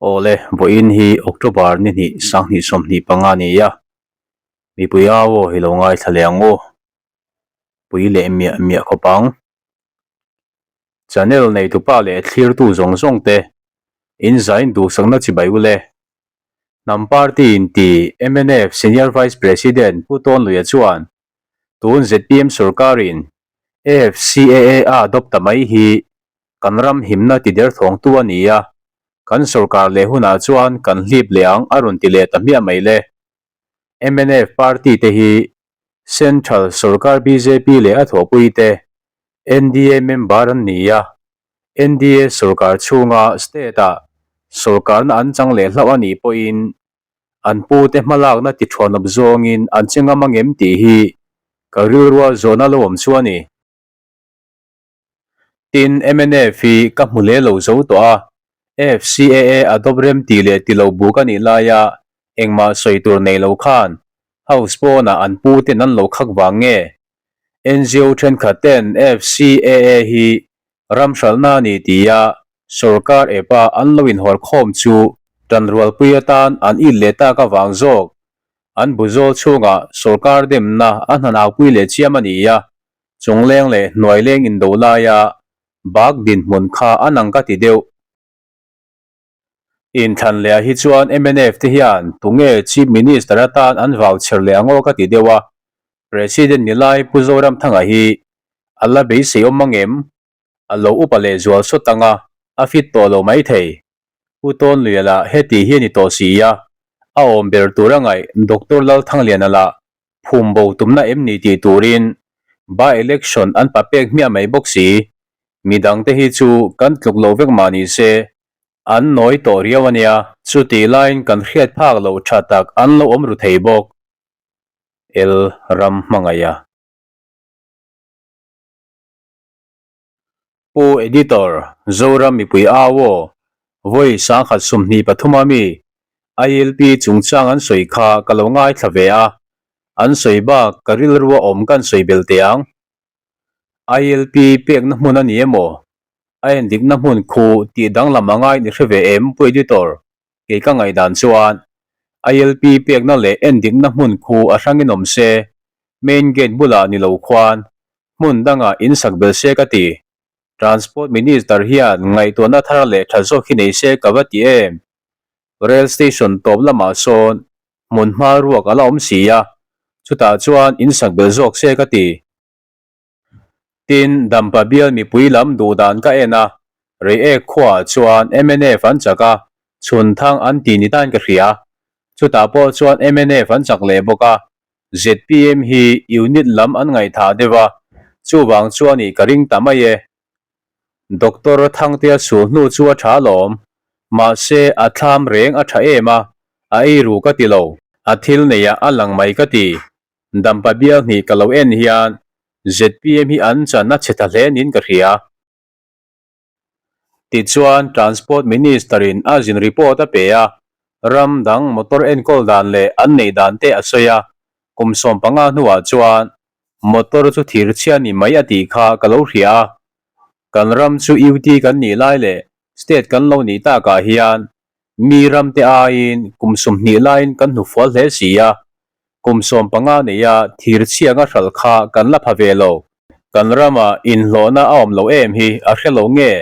Awle, vawiin hi October ni hnih sanghnih 25 a ni a, mipui au aw hi lo ngaithla leh ang u. Pui leh miah miah khawp ang. Channel neitupa leh thlirtu zawng zawng te in zain duhsakna chibai u le. Hnam party inti mnf Senior Vice President Pu Tawnluia chuan tun zpm sorkarin AFCAA a adopt ta mai hi kan ram himna ti derthawngtu a ni a, kan sorkar leh hunah chuan kan hlip leh ang a rawn ti leh ta hmiah mai le. Mnf party te hi Central sorkar bjp leh a thawhpui te NDA member an ni a, NDA sorkar chhunga state-ah sorkarna an chang leh hlauh a nih pawhin an pute hmalakna ti thuanawp zawngin an che ngam angem tih hi ka rilrua zawhna lo awm chu a ni. Tin, mnf hi ka hmu hle lo zo tawh a, FCAA a dawp rem tih leh ti lo buk a nih laia engmah sawi tur nei lo khan House pawnah an puten an lo khak vang nge? NGO thenkhat ten FCAA hi ram hralhna a ni tia sorkar epa an lo inhawr khawm chu tanrualpui atan an it leh tak avang zawk an buzawl chhungah sorkar demna a hnanaupui leh chiam a ni a, Chungleng leh hnuaileng indo laia bak dinhmun kha a nang ka ti deuh. Inthlan leh ah hi chuan mnf te hian tunge Chief Minister atan an vau chher leh ang aw ka ti deuh a, President ni lai Pu Zoramthanga hi a la beisei awm ang em? A lo upa leh zual sawt ang a, a fit tawh lo mai thei. Pu Tawnluia lah heti hi a ni tawh si a, a awm ber tur a ngaih Doctor Lalthangliana lah phum bo tumna em ni tih turin by election an pa pek hmiah mai bawk si. Midangte hi chu kan tluk lo vek mah ni se, an nawi tawh riau a nia. Chutih laiin kan hriat phak loh tha tak an lo awm ru thei bawk. El ram hmangaih a. Pu Editor, Zoram mipui au aw, vawi 1023 a mi ILP chungchang an sawi kha ka lo ngaithla ve a, an sawi bak ka rilru a awm kan sawi bel teh ang. ILP pekna hmun a ni emaw? A endikna hmun khu tih danglam a ngai ni hre ve em Pu Editor? Kei ka ngaihdan chuan ILP pekna leh endikna hmun khu a hrangin awm se, main gate bulah ni lo khuan hmun dangah in sak bel se ka ti. Transport Minister hian ngaihtuahna thar leh tha zawk hi nei se ka va ti em? Rail station tawp lamah sawn hmun hma ruak a la awm si a, chutah chuan in sak bel zawk se ka ti. Tin, Dampa bial mipui lam duh dan ka en a, Reiek khuaah chuan mnf an chak a, chhun thang an ti ni tan ka hria. Chutah pawh chuan mnf an chak leh bawk a, zpm hi unit lam an ngaihthah deuh a, chuvang chuan ih ka ring ta mai e. Doctor Thangtea sul hnu chu a tha alawm, mahse a thlam reng a tha em a, a ei ru ka ti lo, a thil neiah a lang mai ka ti. Dampa bial hnih ka lo en hian zpm hi an chan a chhe ta hle niin ka hria. Tichuan Transport Minister in a zin report a pe a, ram dang motor enkawl dan leh an neih dan te a sawi a, kum 15 hnuah chuan motor chu thir chhia ni mai a tih kha ka lo hria a. Kan ram chu UT kan nih lai leh state kan lo nih takah hian mi ram te aiin kum 20 laiin kan hnufual hle si a, Kum 15 neia thir chhianga hralh kha kan la pha ve lo. Kan ramah inhlawhna a awm lo em hi a hre lo nge?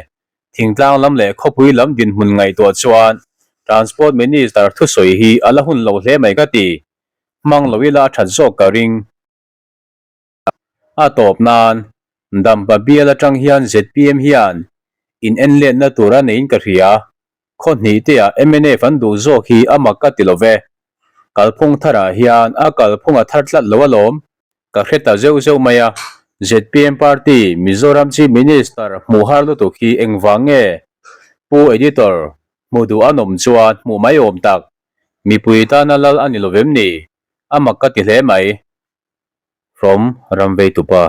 Thingtlang lam leh khawpui lam dinhmun ngaihtuah chuan Transport Minister thusawi hi a la hun lo hle mai ka ti. Hmang lo ila a that zawk ka ring. A tawp nan, Dampa bial atang hian zpm hian in enletna tur a neiin ka hria. Khaw hnih te ah mnf an duh zawk hi a mak ka ti lo ve. Kalphung tharah hian a kalphung a thar tlat lo alawm. Ka hre ta zeuh zeuh mai a, zpm party Mizoram Chief Minister hmuh har lutuk hi engvang nge? Pu Editor, hmuh duh an awm chuan hmuh mai awm tak. Mipui tana lal a ni lovem ni? A mak ka ti hle mai. From Ramveitupa.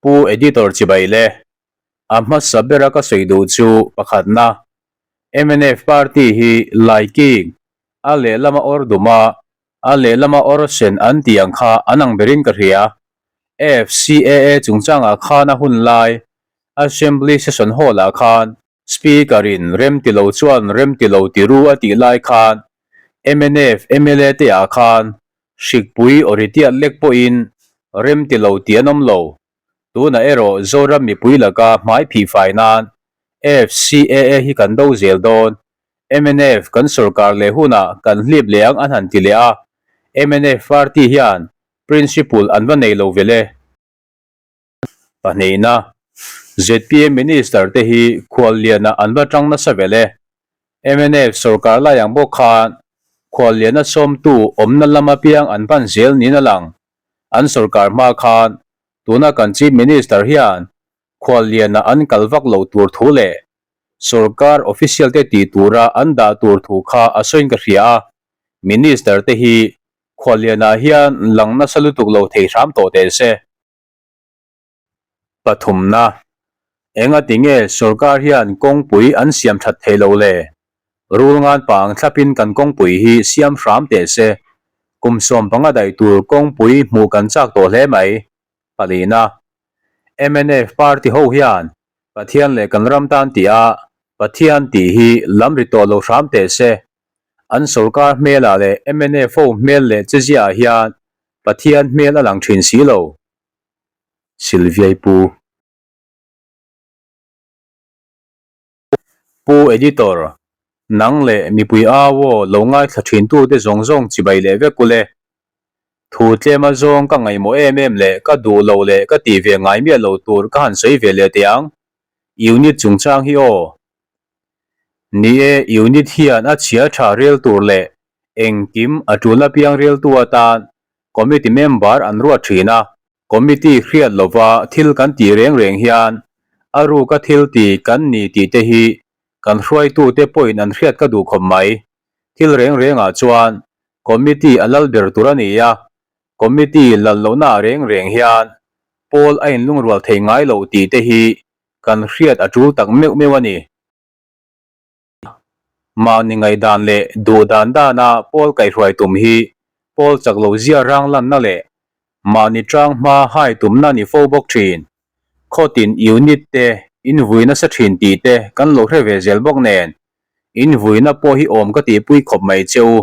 Pu Editor chibai le. A hmasa bera ka sawi duh chu pakhatna, mnf party hi Laiking, a lehlama awr duma, a lehlama awr sen an tih ang kha an ang berin ka hria. FCAA chungchangah khan a hun lai. Assembly Session Hall-ah khan Speaker-in rem ti lo chuan rem ti lo ti ru a tih lai khan mnf mla te ah khan hrikpui awritiat lek pawhin rem ti lo tih an awm lo. Tunah erawh Zoram mipui laka hmai phih fai nan FCAA hi kan do zel dawn. Mnf kan sorkar leh hunah kan hlip leh ang an han ti leh a, mnf party hian principle an va nei lo vel e. Pahnihna, zpm Minister te hi khuallianah an va tang nasa vel e. Mnf sorkar lai ang bawk khan khualliana sawmtu awmna lam apiang an pan zel niin a lang. An sorkar hma khan tuna kan Chief Minister hian khuallianah an kal vak loh tur thu leh sorkar official te tih tura an dah tur thu kha a sawiin ka hria a. Minister te hi Khuallianah hian lang nasa lutuk lo thei hram tawh teh se. Pathumna, Engati nge sorkar hian kawngpui an siam that thei lo le? Rul ngan pang thlapin kan kawngpui hi siam hram teh se. Kum 15 daih tur kawngpui hmuh kan chak tawh hle mai. Palina, mnf party ho hian Pathian leh kan ram tan tih a Pathian tih hi lam ri tawh lo hram teh se. An sorkar hmelah leh mnf ho hmel leh cheziaah hian Pathian hmel a lang thin si lo. Sylviai Pu. Pu Editor, nang leh mipui au aw lo ngaithla thintute zawng zawng chibai leh vek ule. Thu tlema zawng ka ngaihmawh em em leh ka duh lo leh ka tih ve ngai miah lo tur ka han sawi ve leh teh ang. Unit chungchang hi aw. Ni e, unit hian a chhia tha rel tur leh engkim a tul apiang reltu atan committee member an ruat thin a. Committee hriat lova thil kan tih reng reng hian a ruka thil ti kan ni tih te hi kan hruaitute pawhin an hriat ka duh khawp mai. Thil reng rengah chuan committee a lal ber tur a ni a, committee lal lohna reng reng hian pawl a inlungrual thei ngai loh tih te hi kan hriat a tul tak meuh meuh a ni. Mahni ngaihdan leh duh dan dana pawl kaihhruai tum hi pawl chak lo zia rang lanna leh mahni tang hma hai tumna ni fo bawk thin. Khawtin unit te in vui nasa thin tih te kan lo hre ve zel bawk nen in vuina pawh hi awm ka tihpui khawp mai che u.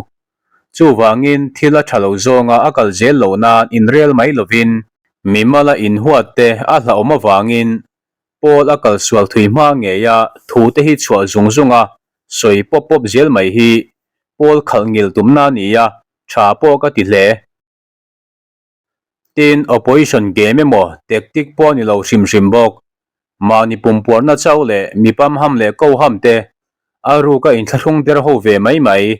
Chuvangin thil a tha lo zawnga a kal zel loh nan inrel mai lovin mimala inhuat te a hlauhawm avangin Pawl a kal sual thui hma ngei a, thu te hi chhuah zung zung a, sawi pawp pawp zel mai hi Pawl khalh ngil tumna a ni a, tha pawh ka ti hle. Tin, opposition game emaw tactic pawh a ni lo hrim hrim bawk. Mahni pumpuarna chauh leh mi pamham leh koham te a ruka inthlahrung der ho ve mai mai,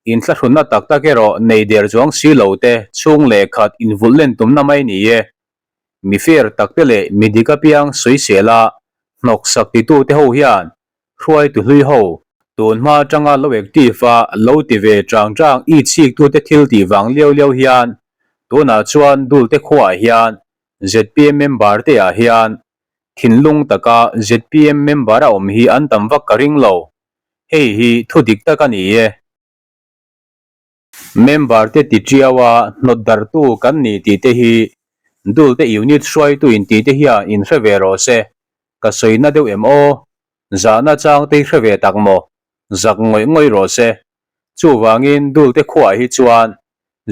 inthlahrunna tak tak erawh nei der chuang si lo te chhung leh khat invulh len tumna mai ni e. Mi fair tak te leh mi dik apiang sawisel a hnawksak titu te ho hian hruaitu hlui ho tun hma atanga lo active a lo ti ve chang chang i chhik tu te thil tih vang liau liau hian tunah chuan dul te khuaah hian zpm member te ah hian thinlung taka zpm member a awm hi an tam vak ka ring lo hei hi thu dik tak a ni e. Member te ti tiau a hnawt darhtu kan ni tih te hi dul te unit hruaitu in tih te hian in hre ve rawh se, ka sawi na deuh em aw? Zahna chang te hi hre ve tak maw? Zak ngawih ngawih rawh se. Chuvangin dul te khuaah hi chuan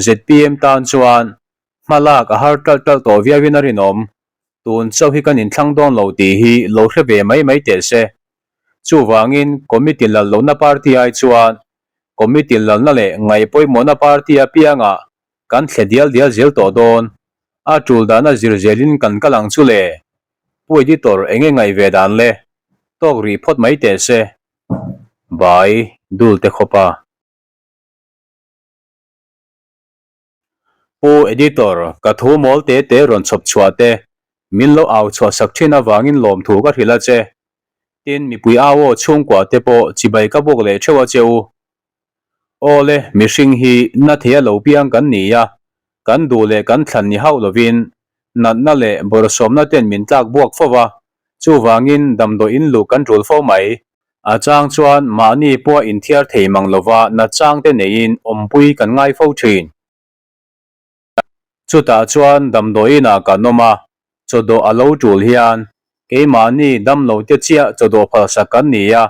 zpm tan chuan hma lak a har ṭalh ṭalh tawh viauin a rinawm. Tun chauh hi kan inthlang dawn lo tih hi lo hre ve mai mai teh se. Chuvangin committee lal lohna party ai chuan Committee lalna leh ngaih pawimawhna party apiangah kan thle dial dial zel tawh dawn. A tul dana zir zelin kan kal ang chu le. Pu Editor enge ngaih ve dan le? Tawk rih phawt mai teh se. Bai dul te khawp a. Pu Editor, ka thu mawl te te rawn chhawp chhuah te, min lo au chhuah sak thin avangin lawmthu ka hrilh a che. Tin, mipui au aw chhungkua te pawh chibai ka bawk leh theuh a che u. Aw le, mihring hi na thei a lo piang kan ni a, kan duh leh kan thlan ni hauh lovin natna leh bawrhsawmna ten min tlak buak fo va, chuvangin damdawi in luh kan tul fo mai. A chang chuan mahni pawh inthiar thei mang lova na chang te neiin awmpui kan ngai fo thin. Chutah chuan damdawiinah kan awm a, chawdawh a lo tul hian Keimahni damlo te chiah chaw dawh phalsak kan ni a,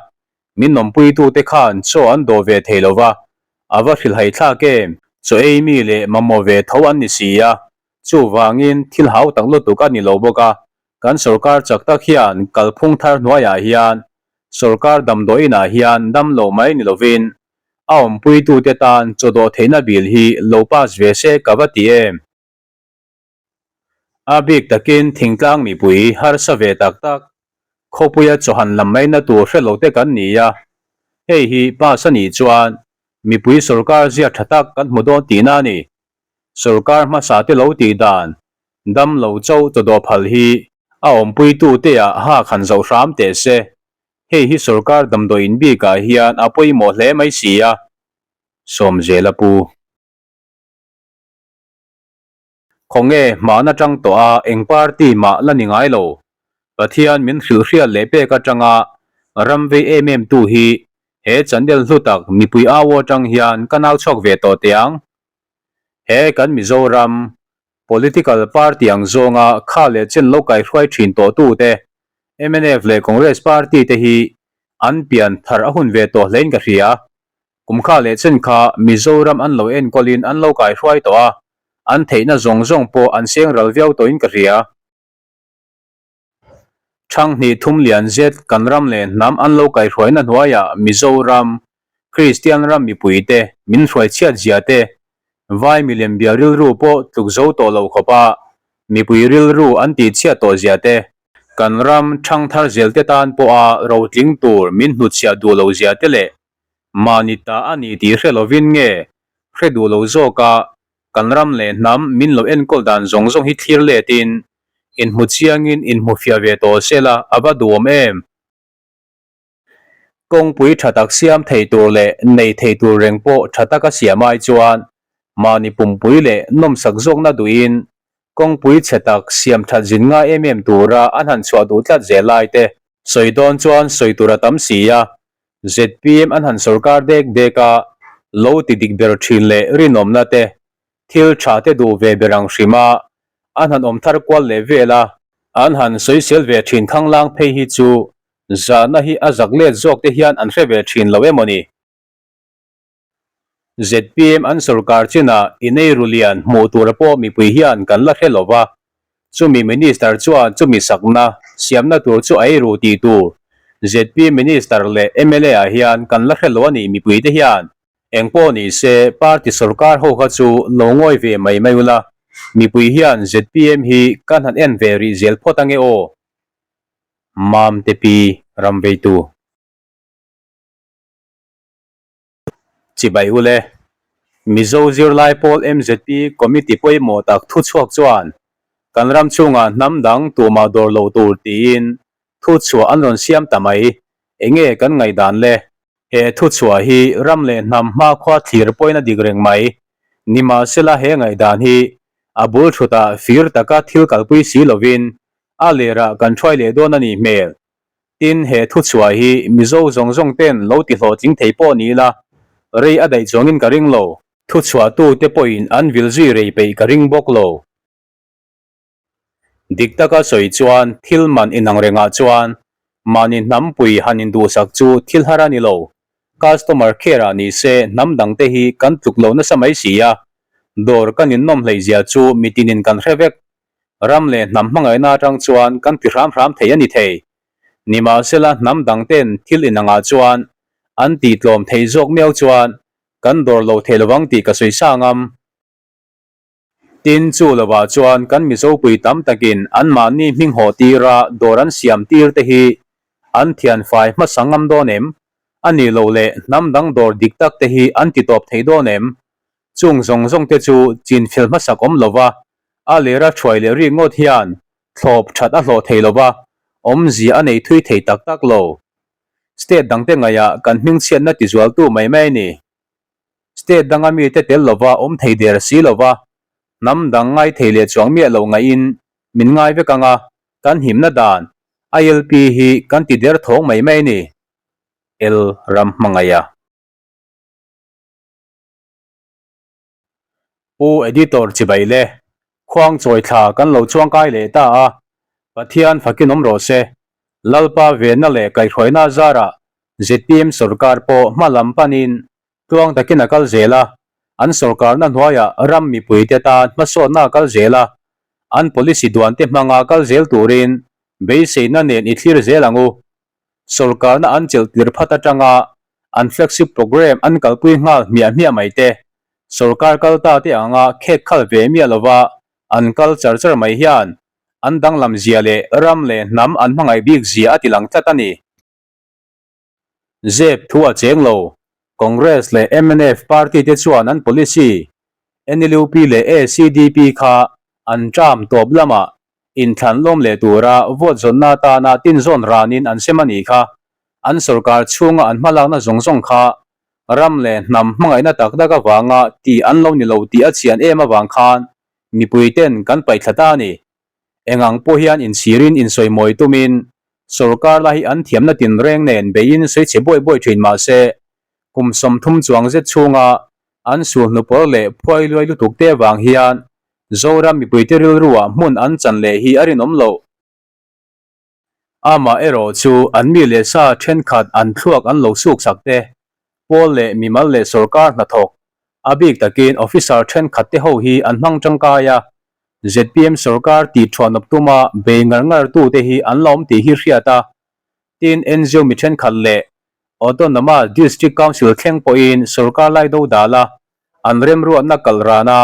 min awmpuitute khan chaw an dawh ve thei lo va, a va hrilhhai thlak em? Chaw ei mi leh mamawh ve tho an ni si a, chuvangin thil hau tak lutuk a ni lo bawk a, kan sorkar chak tak hian kalphung thar hnuaiah hian sorkar damdawiinah hian damlo mai ni lovin a awmpuitute tan chaw dawh theihna bill hi lo pass ve se ka va ti em? A bik takin thingtlang mipui harsa ve tak tak, khawpuia chawhan lam maina tur hre lo te kan ni a, hei hi pass a nih chuan mipui sorkar zia tha tak kan hmu dawn tihna a ni. Sorkar hmasa te lo tih dan dam lo chauh chawdawh phal hi a awmpuitu te ah hak han zoh hram teh se, hei hi sorkar damdawiin bikah hian a pawimawh hle mai si a, Sawmzela pu. Khawnge hmahna tang tawh a eng party mah la ni ngai lo. Pathian min hrilhhriat leh pek atanga ram vei em em tu hi he channel hlu tak mipui au atang hian ka nau chhuak ve tawh teh ang. He kan Mizoram political party ang zawnga kha leh chen lo kaihruai thin tawh tu te mnf leh Congress party te hi an pian thar a hun ve tawh hlein ka hria. Kum kha leh chen kha Mizoram an lo enkawlin an lo kaihruai tawh a, an theihna zawng zawng pawh an seng ral viau tawhin ka hria. Thang hnih thum lian zet kan ram leh hnam an lo kaihruaina hnuaiah Mizoram, Kristian ram mipuite min hruai chhiat zia te, vai milem bia rilru pawh tluk zo tawh lo khawpa mipui rilru an tih chhiat tawh zia te, kan ram thangthar zelte tan pawha rotling tur min hnutchhiah duh lo zia te leh Mahni ta a ni tih hre lovin nge hre duh lo zawka kan ram leh hnam min lo enkawl dan zawng zawng hi thlir letin inhmu chiangin inhmu fiah ve tawh sela a va duhawm em? Kawngpui tha tak siam thei tur leh nei thei tur reng pawh tha taka siam ai chuan mahni pumpui leh nawmsak zawkna duhin kawngpui chhe tak siam that zin ngai em em tura an han chhuah duh tlat zel lai te sawi dawn chuan sawi tur a tam si a, Zpm an han sorkar dek dek a, lo ti dik ber thin leh rinawmna te, thil tha te duh ve ber ang hrim a, an han awm thar kual leh vel a, an han sawisel ve thin khanglang phei hi chu zahna hi a zak let zawk te hian an hre ve thin lo emaw ni. Zpm an sorkar chinah ineiru lian hmuh tura pawh mipui hian kan la hre lo va, chumi Minister chuan chumi sakna siamna tur chu a eiru tih tur zpm Minister leh mla ah hian kan la hre lo a ni mipui te hian. Engpawh ni se party sorkar ho kha chu lo ngawi ve mai mai ula, mipui hian zpm hi kan han en ve rih zel phawt ange aw. Mamte Pi Ramveitu. Chibai ule, Mizo zirlai pawl MZP Committee pawimawh tak thuchhuak chuan kan ram chhungah hnam dang tumah dawr lo tur tiin thuchhuah an rawn siam ta mai. Enge kan ngaihdan le? He thuchhuah hi ram leh hnam hmakhua thlir pawhin a dik reng mai. Nimahsela he ngaihdan hi a bul thutah fir taka thil kalpui si lovin a lerah kan thuai leh dawn a nih hmel. Tin, he thuchhuah hi Mizo zawng zawng ten lo ti hlawhtling thei pawh ni ila, rei a daih chuangin ka ring lo. Thuchhuahtu te pawhin an vil zui rei peih ka ring bawk lo. Dik taka sawi chuan thil man inang rengah chuan mahni hnampui han induhsak chu thil har a ni lo. Customer care ah ni se hnam dangte hi kan tluk lo nasa mai si a, dawr kan innawm hleihzia chu mitinin kan hre vek. Ram leh hnam hmangaihna atang chuan kan ti hram hram thei a ni thei. Nimahsela hnam dang ten thil inangah chuan an tih tlawm thei zawk miau chuan kan dawr lo thei lovang tih ka sawi sang am. Tin, chu lovah chuan kan Mizopui tam takin anmahni hming hawh tira dawr an siam tir te hi an thianfai hmasa ngam dawn em? A nih loh leh hnam dang dawr dik tak te hi an ti tawp thei dawn em? Chung zawng zawng te chu chin fel hmasak awm lova, a lera thuai leh rik ngawt hian thlawp that a hlawh thei lova, awmzia a nei thui thei tak tak lo. State dangte ngaihah kan hmingchhiatna tizualtu mai mai a ni. State danga mite tel lova awm thei der si lova, hnam dang ngai thei leh chuang miah lo ngaihin min ngai vek anga kan himna dan ILP hi kan ti der thawng mai mai a ni. El ram hmangaih a. Pu Editor chibai le, khuang chawi thla kan lo chuangkai leh ta a. Pathian fakin awm rawh se. Lalpa venna leh kaihhruaina zarah zpm sorkar pawh hma lam panin tluang takin a kal zel a, an sorkarna hnuaiah ram mipuite tan hmasawnna a kal zel a, an policy duante hmanga kal zel turin beiseina nen i thlir zel ang u. Sorkarna an chelh tir phat atanga an flagship programme an kalpui nghal hmiah hmiah mai te, sorkar kal ta te anga khek khal ve miah lova an kal char char mai hian an danglam zia leh ram leh hnam an hmangaih bik zia a ti lang tlat a ni. Zep thu a cheng lo. Congress leh mnf party te chuan an policy, NLUP leh ACDP kha an term tawp lamah inthlan lawm leh tura vote zawnna atana tinzawn ranin an sem a nih kha. An sorkar chhunga an hmalakna zawng zawng kha ram leh hnam hmangaihna tak tak avanga tih an lo ni lo tih a chian em avang khan mipui ten kan paihthla ta a ni. Engang pawh hian inchhirin insawimawi tumin sorkar la hi an thiamna tinreng nen beiin sawi chhe buai buai thin mah se, kum 30 chuang zet chhunga an sulhnupawr leh phuai luai lutuk te avang hian Zoram mipuite rilruah hmun an chan leh hi a rinawm loh. Amah erawh chu an mi leh sa thenkhat an thluak an lo suk sak te, pawl leh mimal leh sorkar hnathawk, a bik takin officer thenkhat te ho hi an hmang tangkai a, zpm sorkar tih thuanawp tuma bei ngar ngar tu te hi an la awm tih hi hriat a, tin ngo mi thenkhat leh Autonomous District Council thleng pawhin sorkar lai do dal a, an remruatna kalh rana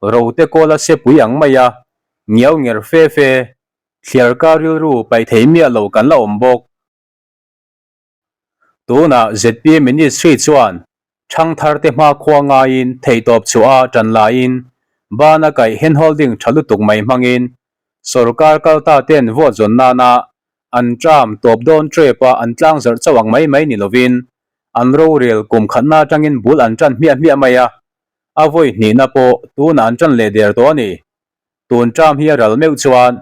rote kawla sepui ang maia ngiau nger fe fe Thliarka rilru paih thei miah lo kan la awm bawk. Tunah zpm Ministry chuan thangtharte hmakhua ngaiin theihtawp chhuah a tan laiin bana kaih handholding tha lutuk mai hmangin sorkar kalta ten vote zawn nana an term tawp dawn trep a an tlang zarh chauh ang mai mai ni lovin an rorel kum khatna atangin bul an tan hmiah hmiah mai a, a vawi hnihna pawh tunah an tan leh der tawh a ni. Tun term hi a ral meuh chuan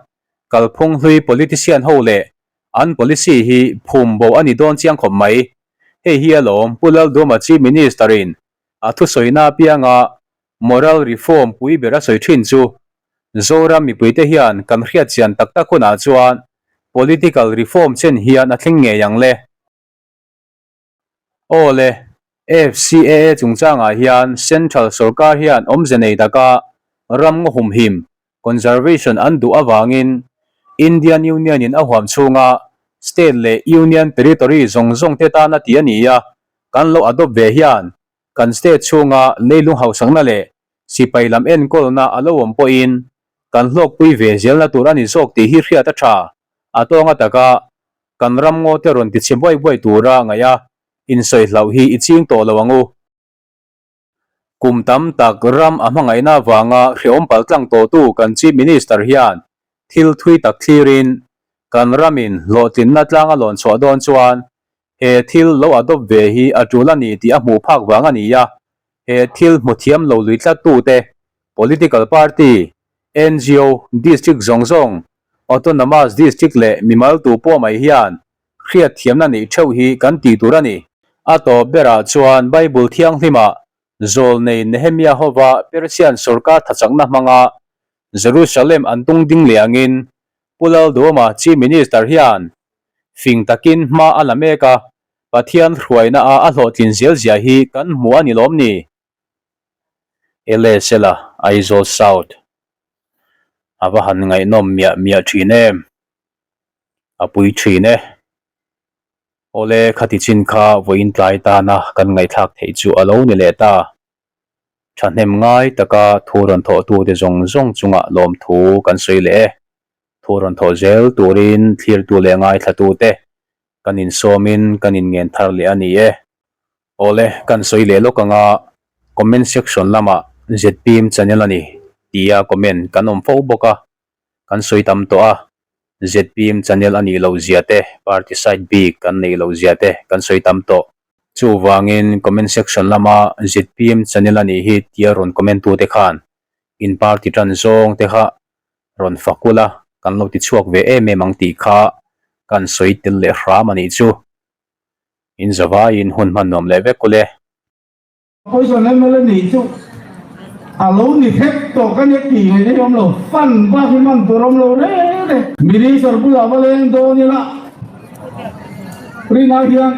kalphung hlui politician ho leh an policy hi phum bo a ni dawn chiang khawp mai. Hei hi alawm Pu Lalduama Chief Minister in a thusawina apianga moral reform pui ber a sawi thin chu Zoram mipuite hian kan hriat chian tak tak hunah chuan political reform chen hian a thleng ngei ang le. Aw le, FCAA chungchangah hian Central sorkar hian awmze nei taka ram ngaw humhim, conservation, an duh avangin Indian Union in a huam chhunga State leh Union Territory zawng zawng te tana tih a ni a, kan lo adopt ve hian kan State chhunga leilung hausakna leh sipai lam enkawlna a lo awm pawhin kan hlawkpui ve zelna tur a ni zawk tih hi hriat a tha a tawnga taka Kan ram ngaw te rawn ti chhe buai buai tura ngaih a, insawi hlauh hi i ching tawh lo ang u. Kum tam tak ram a hmangaihna avanga hrehawm paltlang tawhtu kan Chief Minister hian thil thui tak thlirin kan ramin hlawhtlinna tlang a lawn chhuah dawn chuan he thil lo adopt ve hi a tul a ni tih a hmuh phak vang a ni a, he thil hmu thiam lo lui tlattute political party, ngo, district zawng zawng Autonomous District leh mimal tu pawh mai hian hriat thiamna neih theuh hi kan tih tur a ni. A tawp berah chuan Bible thianghlimah zawlnei Nehemia hova Persian sorkar thachakna hmanga Jerusalem an tung ding leh angin Pu Lalduama Chief Minister hian fing takin hma a la mek a, Pathian hruaina a a hlawhtlin zel zia hi kan hmu a ni lawm ni? LSL-a Aizawl South a va han ngaihnawm miah miah thin em? A pui thin e. Awle khati chin kha vawiin tlai tana kan ngaihthlak theih chu a lo ni leh ta. Thahnem ngai taka thu rawn thawhtute zawng zawng chungah lawmthu kan sawi leh e. Thu rawn thawh zel turin thlirtu leh ngaithlatute kan insawmin kan inngen thar leh a ni e. Awle, kan sawi leh lawk anga comment section lamah zpm channel a ni tia comment kan awm fo bawk a, kan sawi tam tawh a, zpm channel a nih loh zia te, party side bik kan neih loh zia te kan sawi tam tawh. Chuvangin comment section lama zpm channel a nih hi tia rawn comment tute khan in party tan zawng te kha rawn fak ula kan lo ti chhuak ve em em ang tih kha kan sawi tel leh hram a nih chu. In zavaiin hun hman nuam leh vek ule. Poison mla nih chu a lo ni vek tawh ka nia tih ngaihna hi awm lo, fund bak hi hman tur awm lo reng. te. Minister bulah va leng dawn ila rinai hian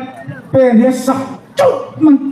pen hi a sak chauh mai.